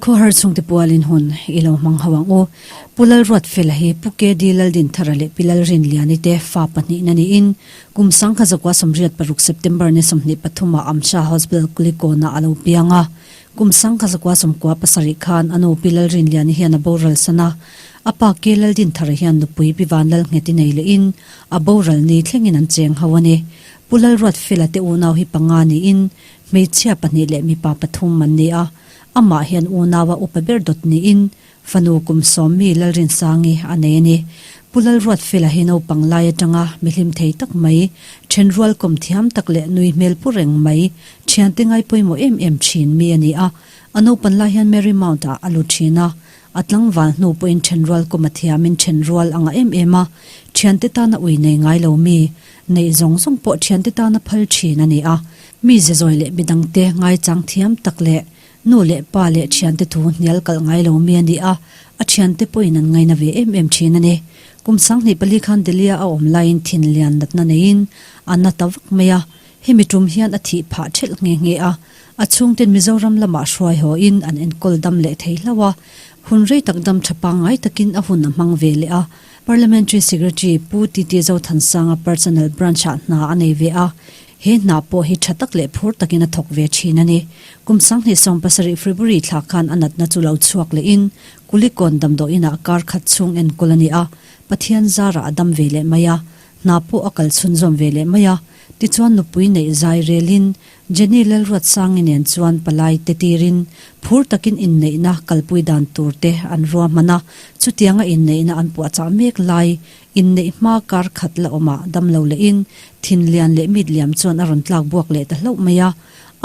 Khawhar chhungte pualin hun i lo hmang ho ang u. Pu Lalruatfela hi Pu KD Laldinthara leh Pi Lalrinliani te fa pahnihna niin kum 1986 September ni 23 ah Amsha Hospital Kulikawnah a lo piang a. Kum 1997 khan a nu Pi Lalrinliani hian a boral san a. A pa K Laldinthara hian nupui Pi Vanlalngheti nei lehin a boral ni thlengin an cheng ho a ni. Pu Lalruatfela te unau hi panga niin hmeichhia pahnih leh mipa pathum an ni a. Amah hian unaua upa ber dawt niin fanu kum sawmmi Lalrinsangi a nei a ni. Pu Lalruatfela hi naupang lai atanga mi hlim thei tak mai, thenrual kawm thiam tak leh nui hmel pu reng mai, thiante ngai pawimawh em em thin mi a ni a. A naupan lai hian Mary Mount ah a lut thin a, a tlangval hnu pawhin thenrual kawm a thiamin thenrual a ngah em em a, thiante tana ui nei ngai lo mi, neih zawng zawng pawh thiante tana phal thin a ni a. Mi zezawi leh midangte ngaichang thiam tak leh nu leh pa leh thiante thu hnial kalh ngai lo mi a ni a, a thiante pawhin an ngaina ve em em thin a ni. Kum 24 khan Delhi-a a awm laiin thin lian natna neiin a na ta vak mai a, hemi tum hian a thih phah thelh nghe nghe a, a chhungten Mizoram lamah hruai hawin an enkawl dam leh thei hlauh a, hun rei tak dam tha pangngai takin a hun a hmang ve leh a. Parliamentary Secretary Pu TT Zothansanga Personnel Branch-ah hna a nei ve a, He hna pawh hi tha tak leh phur takin a thawk ve thin a ni. Kum 2017 February thla khan a natna chu lo chhuak lehin Kulikawn damdawiinah kar khat chhung enkawl a ni a, Pathian zarah a dam ve leh mai a, hna pawh a kal chhunzawm ve leh mai a. Tichuan nupui neih zai relin Jenny Lalruatsangi nen chuan palai te tirin phur takin inneihna kalpui dan tur te an ruahman a, chutianga inneihna an puahchah mek lai Inneih hma kar khat la awmah damlo lehin thin lian leh mit liam chuan a rawn tlak buak leh ta hlauh mai a.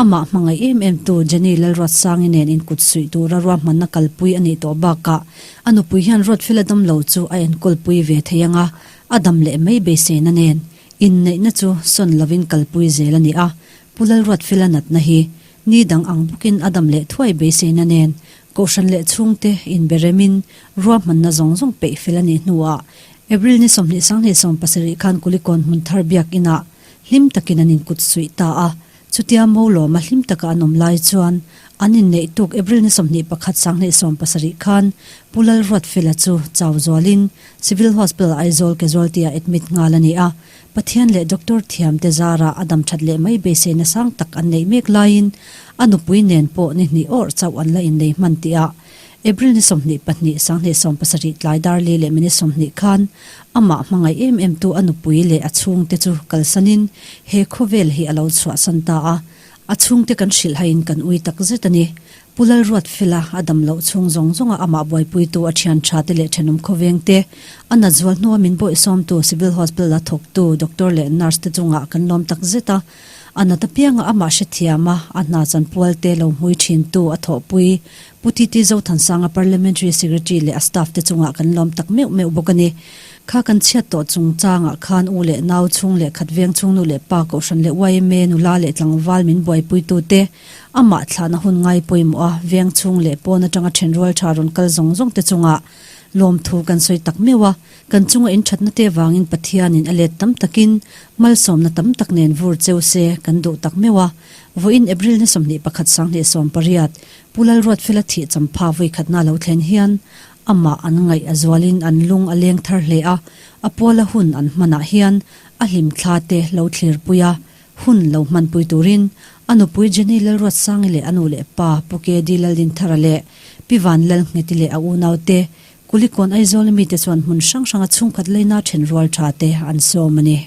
Amah hmangaih em em tu Jenny Lalruatsangi nen inkut suih tura ruahmanna kalpui a nih tawh bakah a nupui hian Ruatfela damlo chu a enkawlpui ve thei ang a, a dam leh mai beiseina nen inneihna chu sawn lovin kalpui zel a ni a. Pu Lalruatfela natna hi ni dang ang bawkin a dam leh thuai beiseina nen Kohhran leh chhungte inberemin ruahmanna zawng zawng peih fel a nih hnuah April ni 27 khan Kulikawn hmun thar biakinah hlim takin an inkut suih ta a. Chutia Molawma hlim taka an awm lai chuan an inneih tuk April ni 21 khan Pu Lalruatfela chu chau zualin Civil Hospital Aizawl Casualty-ah admit nghal a ni a. Pathian leh Doctor thiamte zarah a dam that leh mai beiseina sang tak an neih mek laiin a nupui nen pawh ni hnih awrh chauh an la innei hman tihah April ni 22, 2017 tlai dar li leh minute 20 khan amah hmangaih em em tu a nupui leh a chhungte chu kalsanin he khawvel hi a lo chhuahsan ta a. A chhungte kan hrilhhaiin kan ui tak zet a ni. Pu Lalruatfela a dam loh chhung zawng zawnga amah buaipuitu a thian tha te leh thenawm khawveng te, a nat zual hnua min bawihsawmtu Civil Hospital a thawktu Doctor leh Nurse te chungah kan lawm tak zet a. A nat apianga amah hrethiam a, a hna chanpual te lo hmui thintu a thawhpui Pu TT Zothansanga Parliamentary Secretary leh a staff te chungah kan lawm tak meuh meuh bawk a ni. Kha kan chhiat tawh chungchangah khan u leh nau chhung leh khat veng chhung nu leh pa kohhran leh yma nula leh tlangval min buaipuitu te, Amah thlahna hun ngai pawimawh a, veng chhung leh pawn atanga thenrual tha rawn kal zawng zawng te chungah lawmthu kan sawi tak meuh a, kan chunga inthatna te vangin Pathianin a let tam takin malsawmna tam tak nen vur cheu se kan duh tak meuh a. Vawiin April ni 21 2018 Pu Lalruatfela thih champha vawikhatna lo thlen hian amah an ngaih a zualin an lung a leng thar hle a, a puala hun an hmanah hian a hlimthla te lo thlirpui a, Hun lo hmanpui turin a nupui Jenny Lalruatsangi leh a nu leh pa Pu KD Laldinthara leh Pi Van Lalngheti leh a unaute Kulikawn Aizawl mite chuan hmun hrang hranga chhungkhat leina thenrual tha te an sawm a ni.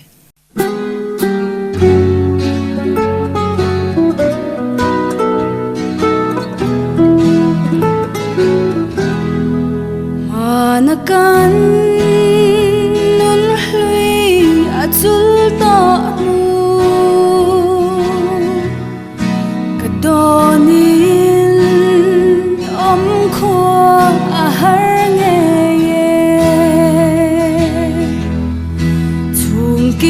Hmana kan nun hlui a chul tawh hnu ka dawnin awm khua a har ngei e. Chhung kim.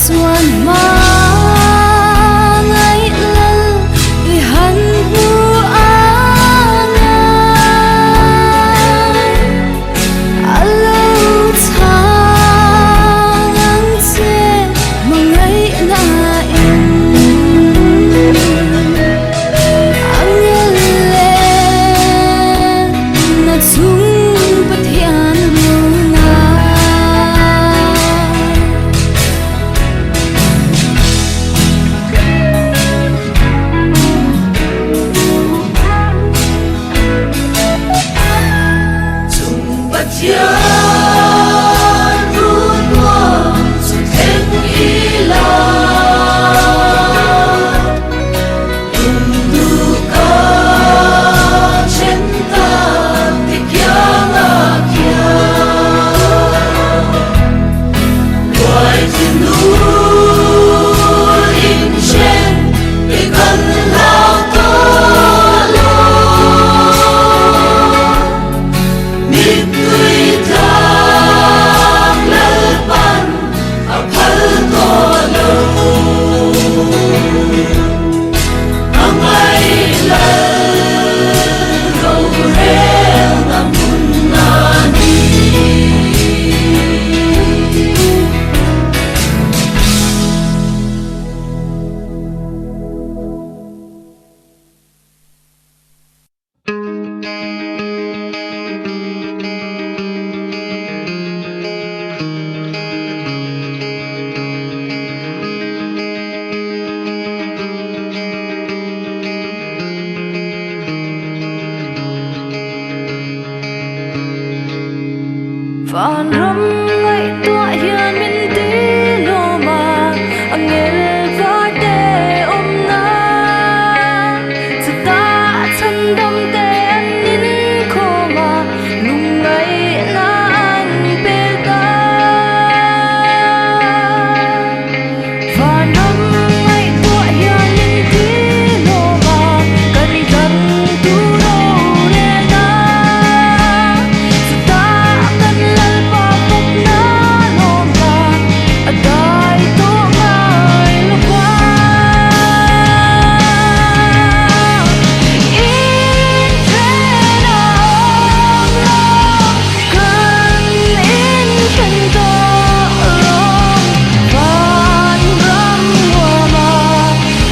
chuan hmangaih lal i han hmu ang a, a lo chhang ang che hmangaihna in. Angel leh na chung Pathian luna. Chung Pathian run nuam chu thleng ila. Vanram ngaihtuah hian min ti lawm a, angel var te awmna chutah chhandam te an inkhawm a, lungngaihna an pel ta. Vanram ngaihtuah hian min ti lawm a, kan tlan tur aw rel a, chutah kan Lalpa fakna lawm ta, a dai tawh ngai lo va. Inthen a awm lo, kan inthen tawh rawng. Vanram nuama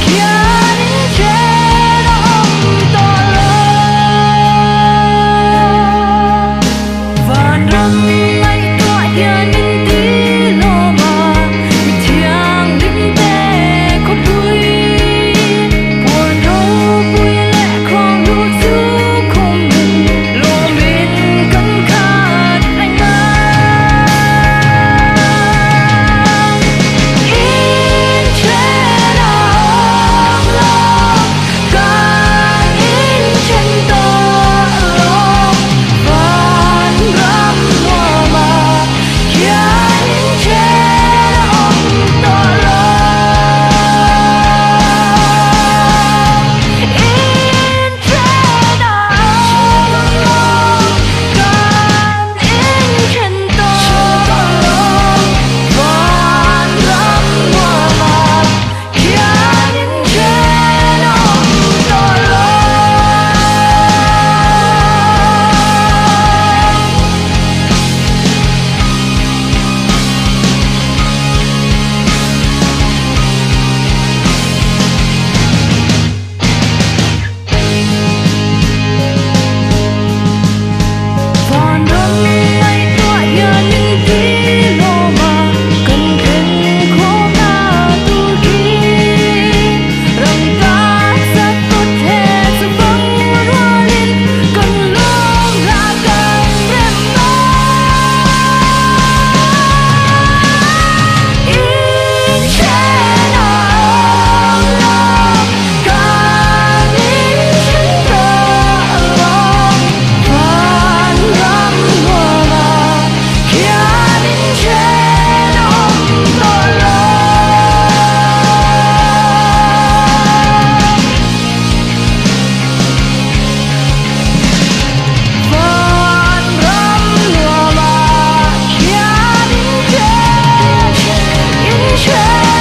khian inthen a awm tawh lo. Vanram ngaihtuah hian min ti lawm a, mi thianghlim te khawpui. Puan ropui leh khuanglu chu khawmin lawmin kan khat reng a. Inthen a awm lo, kan inthen tawh rawng. Vanram nuama khian inthen a awm tawh lo. Inthen a awm lo, kan inthen tawh rawng. Vanram nuama khian inthen a awm tawh lo. Vanram ngaihtuah hian min ti lawm a, kan thlen khawmna tur khi rangka chak kawt he chu bang rualin kan lawm lah kan rem a. Inthen a awm lo, kan inthen tawh rawng. Vanram nuama khian inthen a awm tawh lo. Vanram nuama khian inthen, inthen.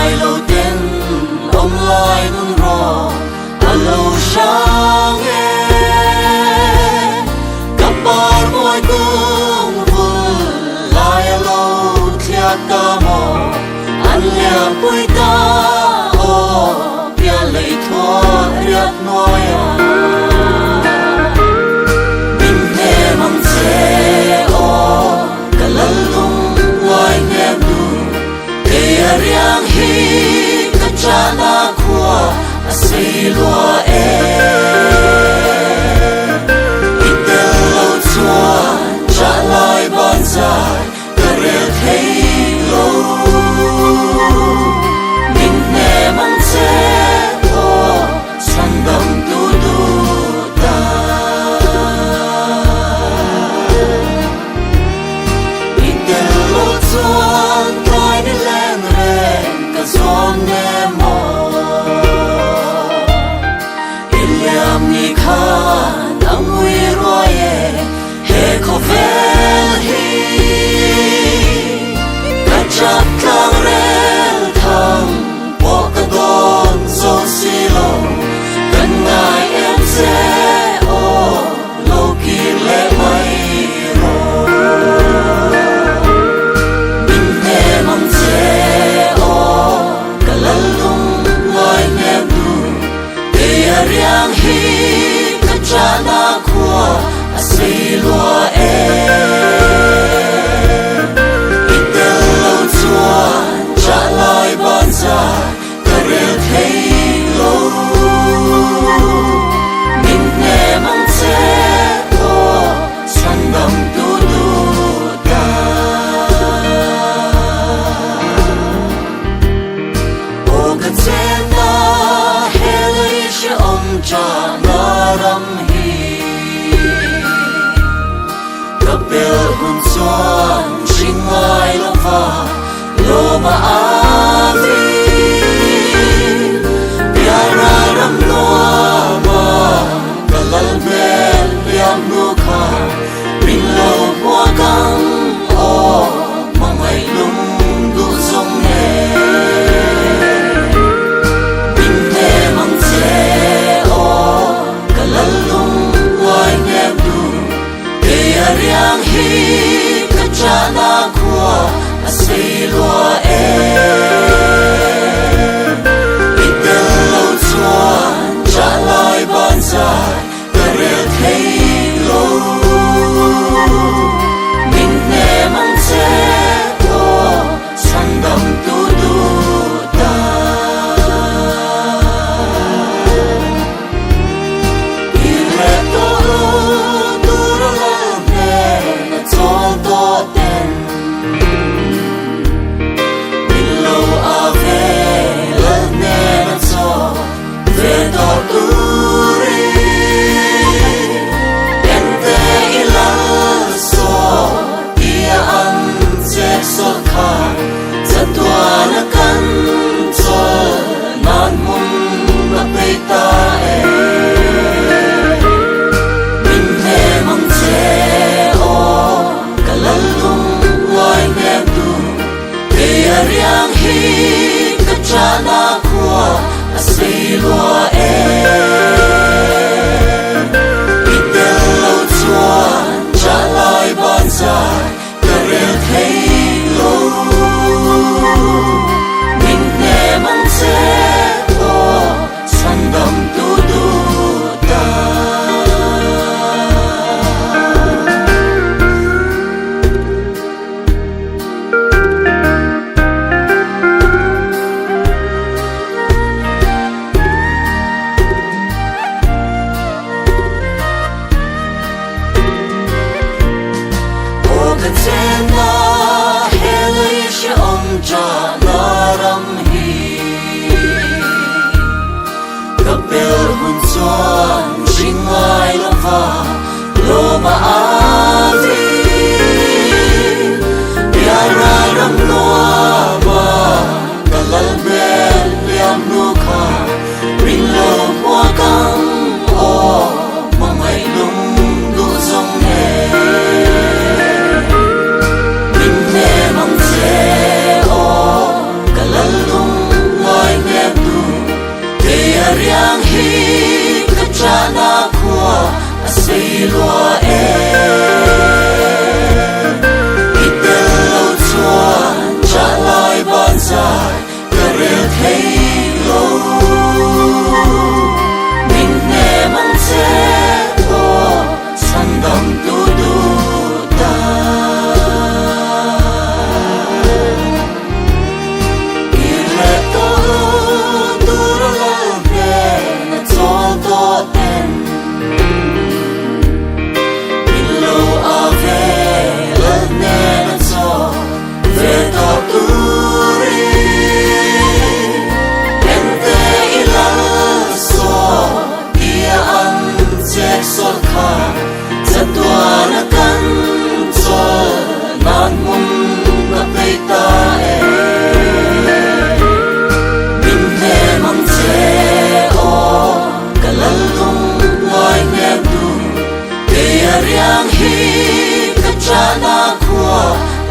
ngai lo ten awm lai nun rawh a lo hrang e. Ka par mawi kung vul lai a lo thliak ta maw an lianpui ta aw pial lei thuah riat hnuai a. Min hnem ang che aw ka lal lung ngai hnem tu kei a riang hi ka chahna khua a sei lua e. I tel lo chuan chah lai ban zai ka rel thei lo. Min hnem ang che aw chhandam tu duh ta. I tel lo chuan tlai ni leng reng ka zawn nem aw. I liam ni khan a ngui ruai e he khawvel hi. Ka chak tlang rel thang pawh ka dawn zo si lo. Kan ngai em che aw lo kir leh mai rawh. Min hnem ang che aw ka lal lung ngai hnem tu kei a riang hi ka chahna khua a sei lua e. I tel lo chuan chah lai ban zai ka rel thei lo. Min hnem ang che aw chhandam tu duh ta. Aw ka chenna he lei hrehawm chahna ram hi. Ka pel hun chuan hring ngai lo va lawma avi. Piara ram nuama ka lal hmel hliam hnu kha min lo hmuak ang aw hmangaih lung duh zawng nen. Min hnem ang che aw ka lal lung ngai hnem tu kei a riang hi ka chahna khua a sei lua e. I tel lo chuan chah lai ban zai ka rel thei lo. Min hnem ang che aw chhandam tu duh ta. I reh tawh lo tur a lal hnen a chawl tawh ten. Min lo a ve lal hnen a chawl ve tawh turin. Ente i lal saw tia an chek sawlh kha chatuan a kan chawl nan hmun a peih ta e. Min hnem ang che aw ka lal lung ngai hnem tu kei a riang hi ka chahna khua a sei lua e. I tel lo chuan chah lai ban zai ka rel thei lo. Min hnem ang che aw chhandam tu duh ta. Aw ka chenna he lei hrehawm chahna ram hi ka pel hun chuan hring ngai lo va lawma avi. Piara ram nuama ka lal hmel hliam hnu kha min lo hmuak ang aw hmangaih lung duh zawng nen. Min hnem ang che aw ka lal lung.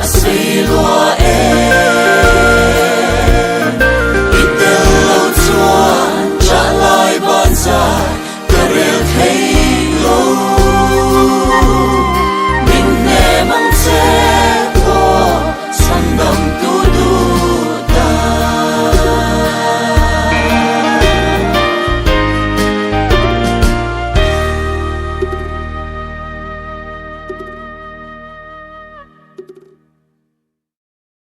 A sei lua e.